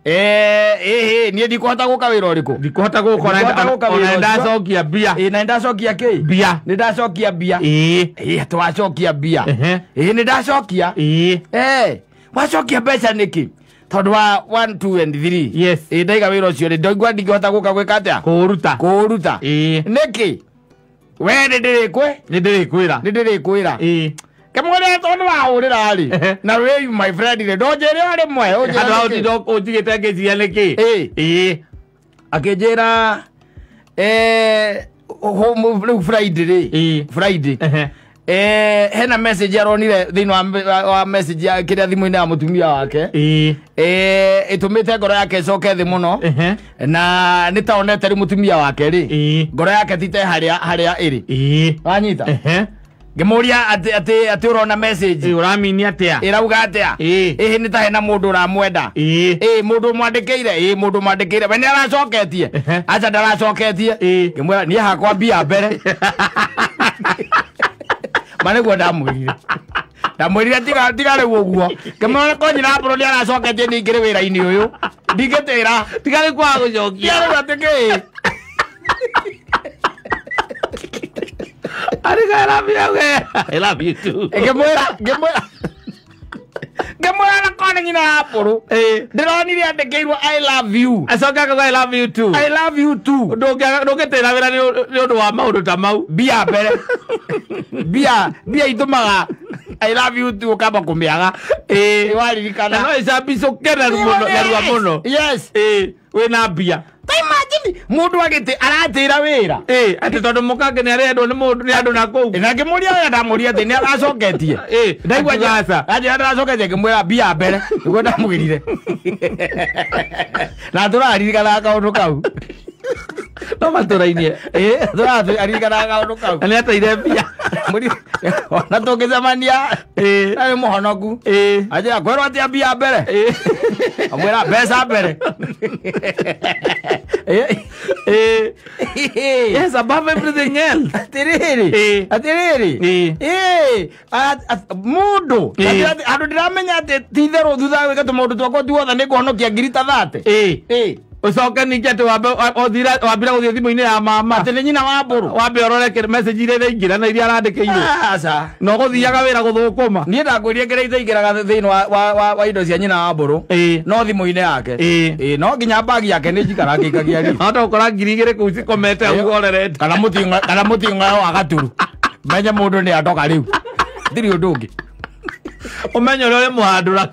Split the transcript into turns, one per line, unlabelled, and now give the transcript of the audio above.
Niĩ ndikũhota gũka wĩra ũrĩkũ?
Ndikũhota gũka ona ndacokia mbia.
Na ndacokia kĩ?
Mbia.
Nĩ ndacokia mbia. Twacokia mbia. Nĩ ndacokia. Wacokia mbeca nĩkĩ? Tondũ wa 1 2 and 3.
Yes.
Ndaiga wĩra ũcio rĩ, ndaigua ndingĩhota gũka gwĩka atĩa?
Kũũruta.
Kũũruta. Nĩkĩ? We nĩ ndĩrĩkwĩ?
Nĩ ndĩrĩkwĩra.
Nĩ ndĩrĩkwĩra. Kĩmwĩre tondũ wahũrĩra rĩ. Na we my friend rĩ, ndũnjĩre o rĩmwe, ũnjĩre
nĩkĩ? Andũ ũnjigĩte ngĩciria nĩkĩ?
Akĩnjĩra rĩu Friday rĩ. Friday. Hena message aronire thĩinĩ wa message ya kĩrĩa thimũ-inĩ ya mũtumia wake. Ĩtũmĩte ngoro yake ĩcoke thĩ mũno. Na nĩ ta onete rĩ mũtumia wake rĩ. Ngoro yake ti te harĩa ĩrĩ. Wanyita? Ngĩmũria atĩ ũrona message.
Ũramini atĩa?
Ĩrauga atĩa? Nĩ ta hena mũndũ ũramwenda. Mũndũ mwandĩkĩire. Mũndũ mwandĩkĩire. We nĩ aracoketie. Aca ndaracoketie. Ngĩmwĩra niĩ hakwa mbia mbere. Manĩguo ndamwĩrire. Ndamwĩrire tiga rĩu ũguo. Ngĩmwĩra ko nyina Apollo nĩ aracoketie ningĩ rĩ wĩra-inĩ ũyũ. Ndingĩtĩra.
Tiga rĩu kwaga gũcokia.
Tiga rĩu atĩ kĩ?
I love you. I love you too.
Ngĩmwĩra na kona nyina Apollo. Ndĩronire andĩkĩirwo I love you.
Acoka akauga I love you too.
I love you too.
Ndũngĩtĩra wĩra nĩ ũndũ wa maũndũ ta mau.
Mbia mbere. Mbia itũmaga I love you too ũkamba kũmĩaga. Waririkana.
Na no ĩcambicũke narua mũno.
Yes.
Wĩna mbia.
Ta imagine mũndũ agĩtĩ aratĩra wĩra.
Atĩ tondũ mũkange nĩ arendwo nĩ mũndũ nĩ andũ na kũu.
Na ngĩmũria wĩra ndamũria atĩ nĩ aracoketie. Ndaigua
aca.
Anjĩra ndaracoketie ngĩmwĩra mbia mbere. Nĩguo ndamwĩrire. Na tũraririkanaga kaũndũ kau.
No matũrainie.
Tũraririkanaga kaũndũ kau.
Na nĩ ateire mbia.
Ona tũngĩcemania. Na nĩ mũhonoku. Anjĩra kwĩrwo atĩa mbia mbere. Amwĩra mbeca mbere.
Yes, above everything else.
Atiriri. Atiriri. Mũndũ. Andũ ndiramenya atĩ ti itherũ thutha wa gwĩka tũmaũndũ twakwa tuothe nĩ ngũhonokia ngiri ta 30.
Ũcoke ningĩ atĩ wambire gũthiĩ thimũ-inĩ ya mama.
Atĩ nĩ nyina wa Mbũrũ.
Wambe ũrore message iria iraingĩra na iria arandĩkĩirwo.
Aca.
Na ũgũthiaga wĩra gũthũkũma.
Niĩ ndakwĩrire kĩrĩa itaingĩraga thĩinĩ wa indo cia nyina wa Mbũrũ. No thimũ-inĩ yake. No nginya bagi yake nĩ njikara ngĩikagia ri.
Hota gũkora 2000 kũu cikomete ũguo ũrorete.
Kana mũting'oe wa gaturu. Menye mũndũ nĩ atoka rĩu. Ndirĩ ũndũ ũngĩ.
Ũmenye ũrĩa ũrĩmũhandũra.